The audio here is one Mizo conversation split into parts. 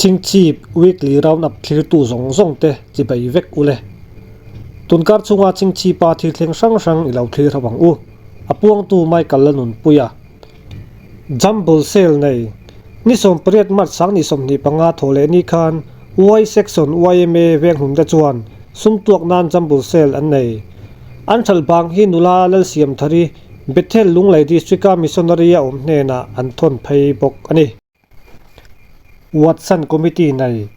Chingchip Weekly Roundup thlirtu zawng zawng te chibai vek ule. Tunkar chhunga Chingchipa thil thleng hrang hrang i lo thlir ho ang u. A puangtu Michael Lalnunpuia. Jumble Sale nei Ni 18 March 2025 thaw leh ni khan Y Section yma veng hlum te chuan sum tuak nan Jumble Sale an nei. An hralh bang hi nula Lalsiamthari Bethel Lunglei District-a Missionary a awm hnenah an thawn phei bawk a ni. Watson Committee nei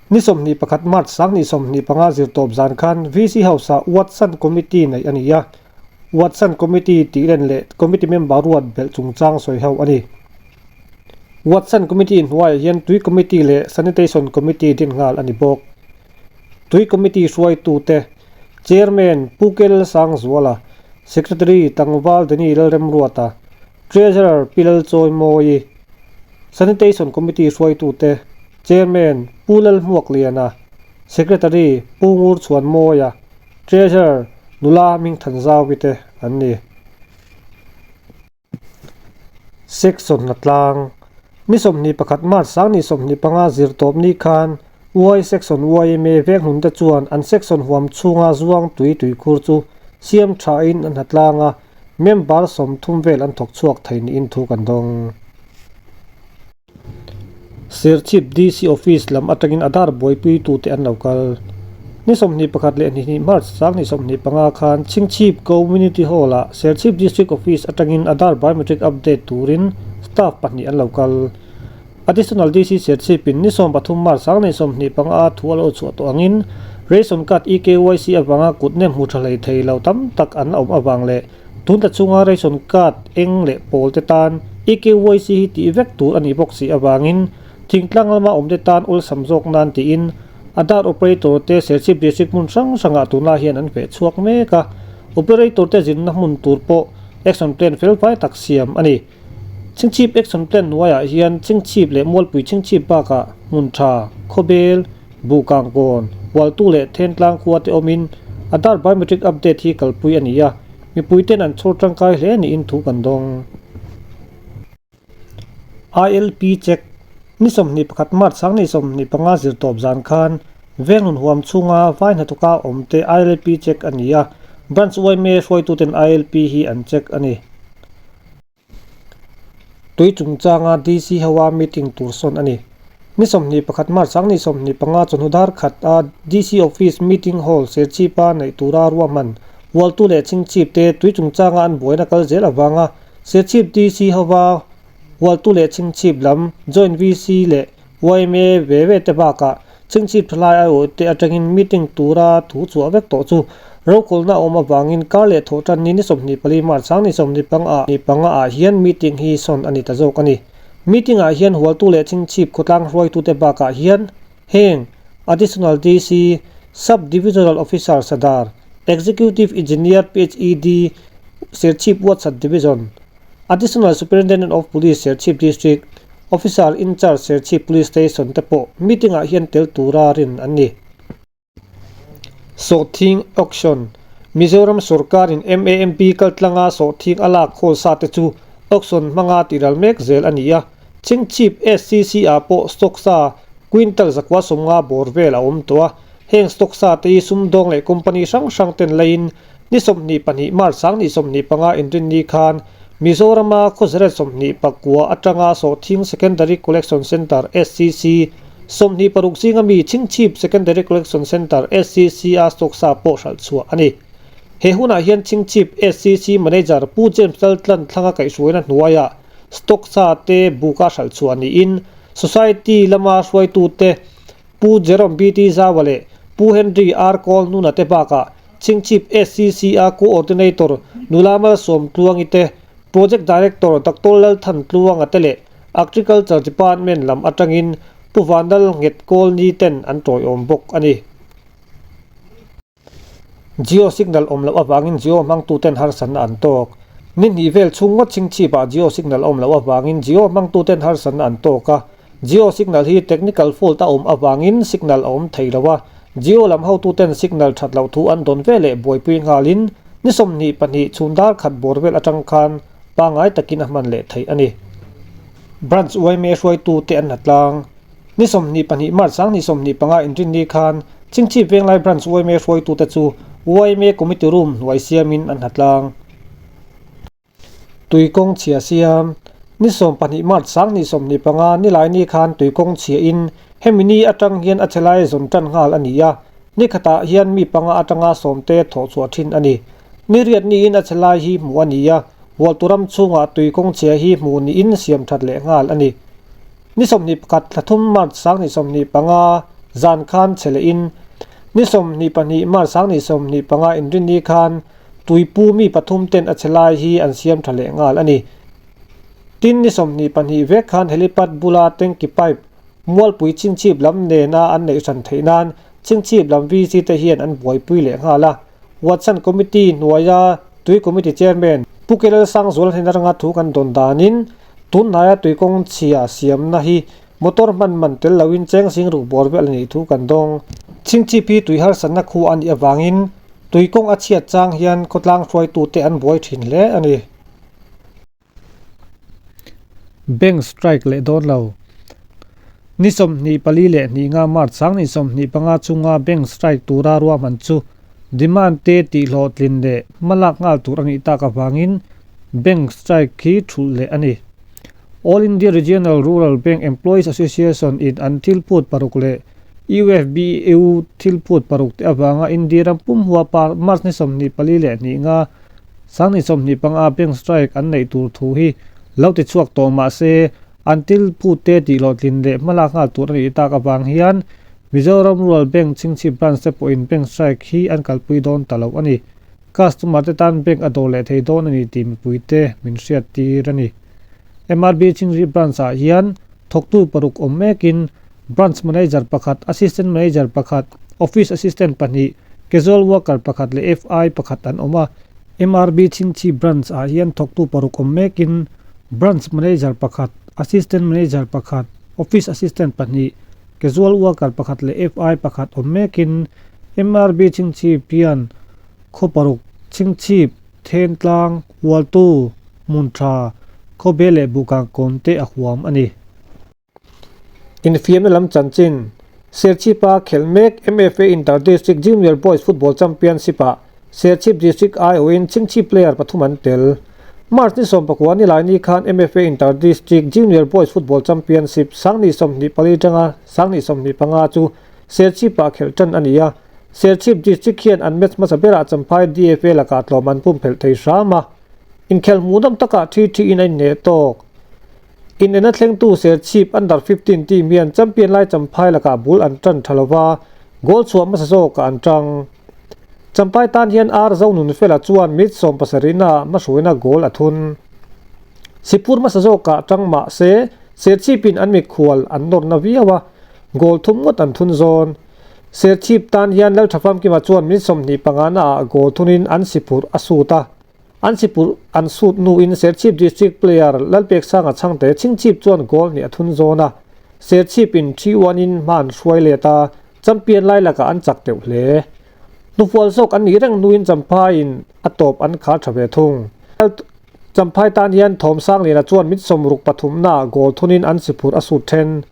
Ni 21 March 2025 zirtawp zan khan VC House-ah Watson Committee neih a ni a. Watson Committee tih len leh Committee member ruat belh chungchang sawi ho a ni. Watson Committee hnuaiah hian Tui Committee leh Sanitation Committee din nghal a ni bawk. Tui Committee hruaitute, Chairman Pu Kel Sangzuala, Secretary Tlangval Danny Lalremruata, Treasurer Pi Lalchawimawi, Sanitation Committee hruaitute, Chairman Pu Lalhmuakliana, Secretary Pu Ngurchhuanmawia, Treasurer Nula Hmingthanzauvi te an ni. Section Hnatlang, Ni 21 March 2025 zirtawp ni khan Y Section yma veng hlun te chuan an section huam chhunga zuang tui tuikhur chu siam thain an hnatlang a, member 30 vel an thawk chhuak thei niin thu kan dawng. Serchhip DC Office lam atangin Aadhaar buaipuitute an lo kal. Ni 21 leh 22 March 2025 khan Chhingchhip Community Hall-ah Serchhip District Office atangin Aadhaar Biometric Update turin staff pahnih an lo kal. Additional DC Serchhipin ni 13 March 2025 thu a lo chhuah tawh angin Ration Card eKYC avanga kut nem hmu tha hlei thei lo tam tak an awm avang leh Tun ta chunga ration card eng leh pawl te tan eKYC hi tih vek tur a nih bawk si avangin thingtlang lama awm te tan awlsam zawk nan tiin Aadhaar operator te Serchhip District hmun hrang hrangah tunlai hian an veh chhuak mek a, operator te zinna hmun tur pawh action plan fel fai tak siam a ni. Chhingchhip Action Plan hnuaiah hian Chhingchhip leh Mualpui Chhingchhip bakah hmun tha, Khawbel, Buhkangkawn, Hualtu leh Thentlang khua te awmin Aadhaar Biometric Update hi kalpui a ni a, mipuiten an chhawr tangkai hle niin thu kan dawng. ILP Check, Ni 21 March 2025 zirtawp zan khan Venglun huam chhunga vai hnathawka awmte ILP check a ni a, Branch yma hruaituten ILP hi an check a ni. Tui chungchanga DC hoa meeting tur sawn a ni. Ni 21 March ang ni 25 chawhnu dar khat a DC Office Meeting Hall Serchhipa neih tura ruahman Hualtu leh Chhingchhip te tui chungchanga an buaina kal zel avanga Serchhip DC hova Hualtu leh Chhingchhip lam Joint VC leh yma ve ve te bakah Chhingchhip thalai aiawh te atangin meeting tura thu chhuah vek tawh chu rokulna a awm avangin kar leh thawh tan ni ni 24 March sang ni 25 ni panga ah hian meeting hi sawn a ni ta zawk a ni. Meeting ah hian Hualtu leh Chhingchhip khawtlang hruaitute bakah hian heng Additional DC, Sub Divisional Officer Sadar, Executive Engineer PHED, Serchhip Ward Division, Additional Superintendent of Police Serchhip District, Officer in Charge Serchhip Police Station te pawh meeting ah hian tel tura rin an ni. Sawhthing Auction, Mizoram sawrkarin MAMP kaltlanga sawhthing a lak khawl sa te chu auction hmanga tihral mek zel a ni a, Chhingchhip SCC ah pawh stock sa quintal 150 bawr vel a awm tawh a, heng stock sa te hi sumdawng leh company hrang hrang ten laiin Ni 22 March 2025 inrinni khan Mizorama Khawzeret 29 atanga Sawhthing Secondary Collection Centre, SCC, 26 zinga mi Chhingchhip Secondary Collection Centre, SCC, a stock sa pawh hralh chhuah a ni. He hunah hian Chhingchhip SCC Manager Pu James Laltlan thlanga kaihhruaina hnuaiah stock sa te buka hralh chhuah niin Society lama hruaitute Pu Jerome BT Zaua leh Pu Henry R Kawl Nuna te bakah Chhingchhip SCC-a Coordinator Nula Malsawm Tluangi te, Project Director Doctor Lalthan Tluanga te leh Agriculture Department lam atangin Pu Vanlal Nghet Kawlni ten an tawiawm bawk a ni. Jio signal awm loh avangin Jio hmangtuten harsatna an tawk. Ni hnih vel chhung ngawt Chhingchhipah Jio signal awm loh avangin Jio hmangtuten harsatna an tawk a. Jio signal hi technical fault a awm avangin signal a awm thei lo a. Jio lam hotuten signal that loh thu an dawn veleh buaipui nghalin ni 22 chhun dar khat bawr vel atang khan pangngai takin a hman leh theih a ni. Branch yma hruaitute an hna tlang. Ni 22 March 2025 inrinni khan Chingchhip Venglai Branch yma hruaitute chu yma Committee Room hnuai siamin an hnatlang. Tuikawng chhia siam, Ni 12 March 2025 Nilaini khan tuikawng chhia in hemi ni atang hian a chelai zawn tan nghal a ni a, ni khatah hian mi panga atanga sawmte thawh chhuah thin a ni. Ni riat niin a chelai hi hmuh a ni a, Hualtu ram chhungah tuikawng chhia hi hmuh niin siam that leh nghal a ni. Ni 21 thla thum March 2025 zan khan che lehin ni 22 March 2025 inrinni khan Tuipu mi pathum ten a che lai hi an siam tha leh nghal a ni. Tin ni 22 vek khan helipad bula tanky pipe mualpui chingchhip lam nena an neih hran theih nan chingchhip lam VC te hian an buaipui leh nghal a. Watson Committee hnuaia Tui Committee Chairman Pu Kelal Sangzuala hnen atanga thu kan dawn danin tunhnaia tuikawng chhia siamna hi Motor hman man tel loin cheng sing ruk bawr vel a nih thu kan dawng. Chingchip hi tui harsatna khu a nih avangin tui kawng a chhiat chang hian khawtlang hruaitute an buai thin hle a ni. Bank strike leh dawn lo. Ni 24 leh 2 nga March 2025 chunga bank strike tura ruahman chu demand te tihhlawhtlin leh hmalak nghal tur a nih tak avangin bank strike hi thulh leh a ni. All India Regional Rural Bank Employees Association in an thil phut paruk leh UFBU thil phut paruk te avanga India ram pum huapa March ni 24 leh 2 nga 2025 bank strike an neih tur thu hi lo ti chhuak tawh mah se an thil phut te tih hlawhtlin leh hmalak nghal tur a nih tak avang hian Mizoram Rural Bank Chhingchhip Branch te pawhin bank strike hi an kalpui dawn ta lo a ni. Customer te tan bank a dawr leh thei dawn a ni tih mipui te min hriat tir a ni. MRB Chingri Branch ah hian thawktu paruk awm mekin Branch Manager pakhat, Assistant Manager pakhat, Office Assistant pahnih, Casual Worker pakhat leh FI pakhat an awm a. MRB Chingchi Branch ah hian thawktu paruk awm mekin Branch Manager pakhat, Assistant Manager pakhat, Office Assistant pahnih, Casual Worker pakhat leh FI pakhat awm mekin MRB Chingchip hian khaw paruk Chingchip Thentlang, Hualtu, Hmuntha, Khawbe leh Buhkang kawn te a huam a ni. Infiamna lam chanchin, Serchhipa khelh mek MFA Inter District Junior Boys Football Championship-ah Serchhip District aiawhin Chhingchhip player pathum an tel. March ni 19 nilaini khan MFA Inter District Junior Boys Football Championship 2024 atanga 2025 chu Serchhip-ah khelh tan a ni a. Serchhip District hian an match hmasa berah Champhai DFA lakah tlawm an pumphelh thei hram a, inkhelh hmuhnawm takah thi thiin a inneh tawk. Inena thlengtu Serchhip Under 15 team hian champion lai Champhai lakah bul an tan tha lova, goal chhuah hmasa zawkah an tang. Champhai tan hian R Zonunfela chuan minute 17 ah hmahruaina goal a thun. Sipur hmasa zawkah tang mah se Serchhipin an mikhual an nawrna viau a, goal thum ngawt an thun zawn. Serchhip tan hian Lalthafamkima chuan min 25 na ah goal thunin an siphurh a sut a. An siphurh an sut hnuin Serchhip District player Lalpeksanga chhangte Chhingchhip chuan goal hnih a thun zawn a. Serchhip in 3-1 in hma an hruai let a, champion lai lakah an chak deuh hle. Hnufual zawk an nih reng hnuin Champhaiin a tawp an khar tha ve thung. Champhai tan hian Thawmsangliana chuan mit 63 na ah goal thunin an siphurh a sut then.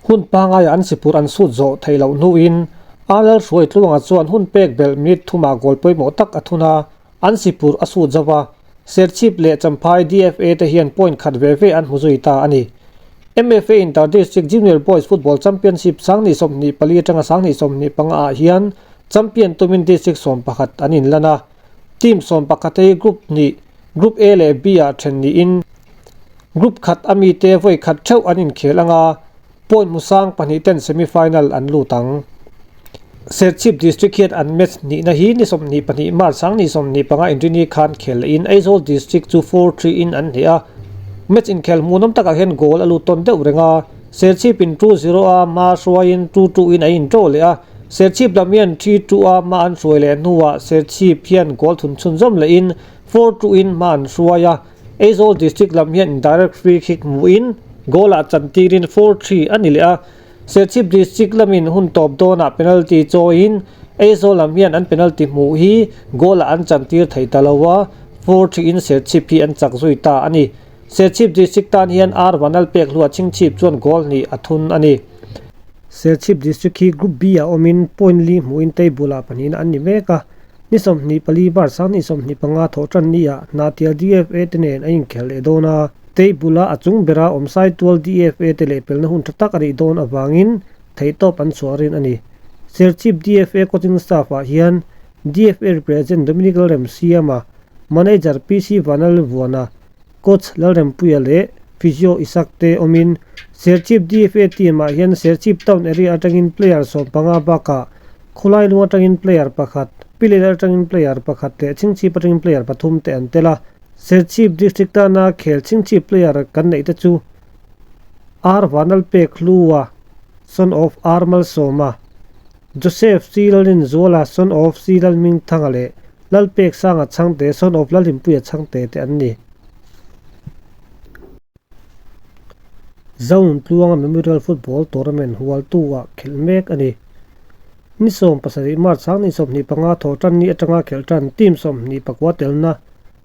Hun pangaiah an siphurh an sut zawh theih loh hnuin Arlal Hruaitluanga chuan hun pek belh minute thumah goal pawimawh tak a thun a, an siphurh a sut zo va. Serchhip leh Champhai DFA te hian point khat ve ve an hmu zui ta a ni. MFA Inter District Junior Boys Football Championship 2024 atanga 2025 ah hian champion tumin District 11 an inlan a. Team 11 hi Group hnih, Group A leh B ah then niin Group khat a mite vawi khat theuh an inkhel anga point hmu sang pahnih ten semi final an lut ang. Serchhip District hian an match hnihna hi ni 22 March 2025 inrini khan khel lehin Aizawl District chu 4-3 in an hneh a. Match inkhel hmuhnawm takah hian goal a lut tawn deuh reng a, Serchhip in 2-0 a hma hruaiin 2-2 in a indraw leh a. Serchhip lam hian 3-2 a hma an hruai leh hnuah Serchhip hian goal thun chhunzawm lehin 4-2 in hma an hruai a. Aizawl District lam hian indirect free kick hmuhin goal ah chantirin 4-3 a ni leh a. Serchhip District lamin hun tawp dawnah penalty chawiin Aizawl lam hian an penalty hmuh hi goal ah an chantir thei ta lo a, 4-3 in Serchhip hi an chak zui ta a ni. Serchhip District tan hian R Vanal pek hlua Chhingchhip chuan goal hnih a thun a ni. Serchhip District hi Group B-ah awmin point li hmuhin table-ah pahnihna an ni mek a, ni 24 March 2025 thawh tan ni-ah Hnahtial DFA te nen a inkhel leh dawn a, table-a a chung bera awm Saitual DFA te lehpelna hun tha tak a nih dawn avangin theihtawp an chhuah rin a ni. Serchhip DFA coaching staff-ah hian DFA represent Dominic Lalremsiama, manager PC Vanlalvuana, Coach Lalrempuia leh Physio Isak te awmin Serchhip DFA team-ah hian Serchhip Town area atangin player 15 bakah Khawlailung atangin player pakhat, Pilela atangin player pakhat leh Chhingchhip atangin player pathum te an tel a. Serchhip District tana khel Chhingchhip player kan neih te chu R Vanlalpekhlua, son of R Malsawma, Joseph C Lalrinzuala, son of C Lalhmingthanga leh Lalpeksanga Chhangte, son of Lalhimpuia Chhangte te an ni. Zone Tluanga Memorial Football Tournament hualtu-ah khelh mek a ni. Ni 17 March 2025 thawh tan ni atanga khelh tan team 24 telna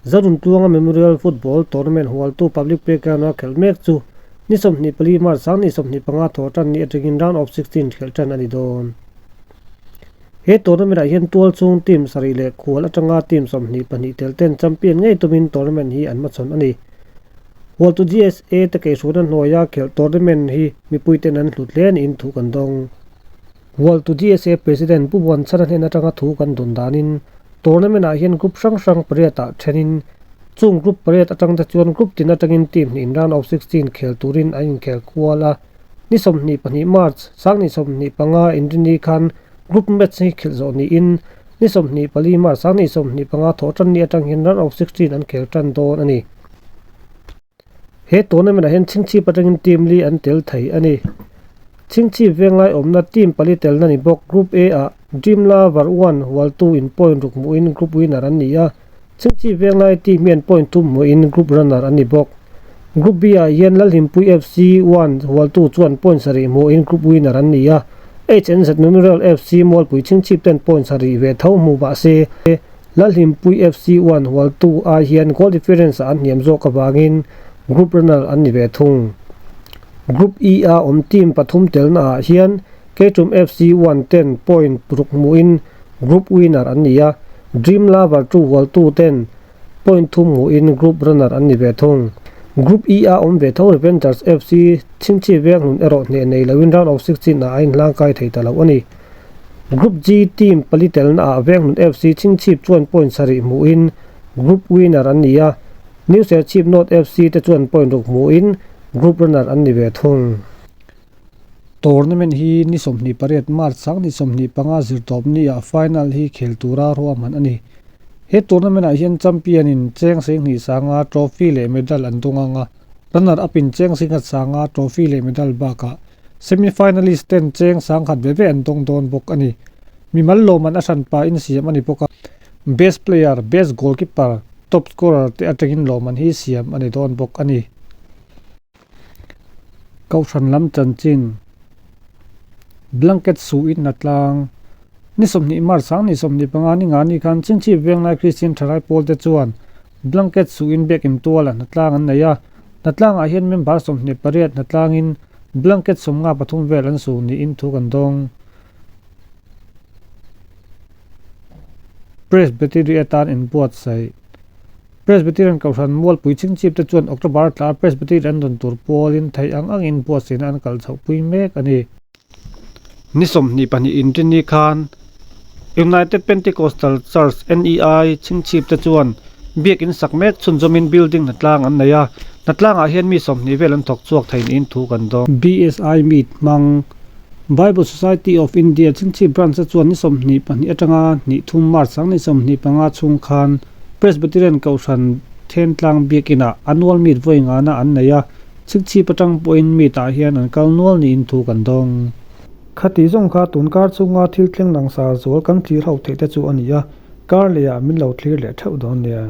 Zone Tluanga Memorial Football Tournament hualtu Public Playground-a khelh mek chu ni 24 March 2025 thawh tan ni atangin Round of 16 khelh tan a ni dawn. He tournament-ah hian tual chhung team sarih leh khual atanga team 22 tel ten champion ngei tumin tournament hi an hmachhawn a ni. Hualtu GSA te keihruaina hnuaia khelh tournament hi mipuiten an hlut hle niin thu kan dawng. Hualtu GSA President Pu Buanchhana hnen atanga thu kan dawn danin tournament-ah hian group hrang hrang pariatah thenin chung group pariat atang te chuan group tin atangin team hnih round of 16 khel turin an inkhel kual a. Ni 22 March, 2025 Inrini khan group match hi khelh zawh niin ni 24 March, 2025 thawh tan ni atang hian round of 16 an khel tan dawn a ni. He tournament ah hian Chhingchhip atangin team li an tel thei a ni. Chhingchhip venglai awmna team pali telna ni bawk Group A ah Dream Lover 1 hualtu in point ruk hmuhin group winner an ni a. Chhingchhip venglai team hian point thum hmuhin group runner an ni bawk. Group B ah hian Lalhlimpui FC 1 hualtu chuan point sarih hmuhin group winner an ni a. HNZ Memorial FC Mualpui Chhingchhip ten point sarih ve tho hmu mah se, Lalhlimpui FC 1 hualtu ai hian goal difference ah an hniam zawk avangin group runner an ni ve thung. Group E a awm team pathum telna ah hian Keitum FC 1 ten point ruk hmuhin group winner an ni a, Dream Lover 2 hualtu ten point thum hmuhin group runner an ni ve thung. Group E a awm ve tho Revengers FC Chhingchhip Venghlun erawh hneh nei loin round of 16 ah a inhlang kai thei ta lo a ni. Group G team pali telna ah Venghlun FC Chhingchhip chuan point sarih hmuhin group winner an ni a, New Serchhip North FC te chuan point ruk hmuhin group runner an ni ve thung. Tournament hi ni 28 March 2025 zirtawp ni ah final hi khel tura ruahman a ni. He tournament ah hian champion in cheng senghnih sanga trophy leh medal an dawng ang a, runner up in cheng singkhat sanga trophy leh medal bakah semi finalist ten cheng sangkhat ve ve an dawng dawn bawk a ni. Mimal lawmman a hranpa in siam a ni bawk a, best player, best goalkeeper, top scorer te atangin lawmman hi siam a ni dawn bawk a ni. Kohhran lam chanchin Blanket suh in hnatlang Ni 20 March 2025 ni nga ni khan Chhingchhip Venglai Kristian Thalai pawl te chuan Blanket suh in biakinn tual ah hnatlang an nei a. Hnatlang ah hian member 28 hnatlang in blanket 53 vel an suh niin thu kan dawng. Presbytery atan inbuatsaih. Presbyterian Kohhran Mualpui Chhingchhip te chuan October tla Presbyterian an rawn tur pualin theih ang angin buatsaihna an kal chhohpui mek a ni. Ni 22 Inrini khan United Pentecostal Church, NEI, Chhingchhip te chuan biakin sak mek chhunzawmin building hnatlang an nei a, hnatlangah hian mi 20 vel an thawk chhuak thei niin thu kan dawng. BSI Meet hmang Bible Society of India Chhingchhip Branch te chuan ni 22 atanga hnih thum March 2025 chhung khan Presbyterian Kohhran Thentlang Biakinah annual meet vawi ngana an nei a, Chhingchhip atang pawhin meet ah hian an kal nual niin thu kan dawng. Khati zawng kha tun kar chhunga thil thleng langsar zual kan thlir ho theih te chu a ni a, kar lehah min lo thlir leh theuh dawn nia.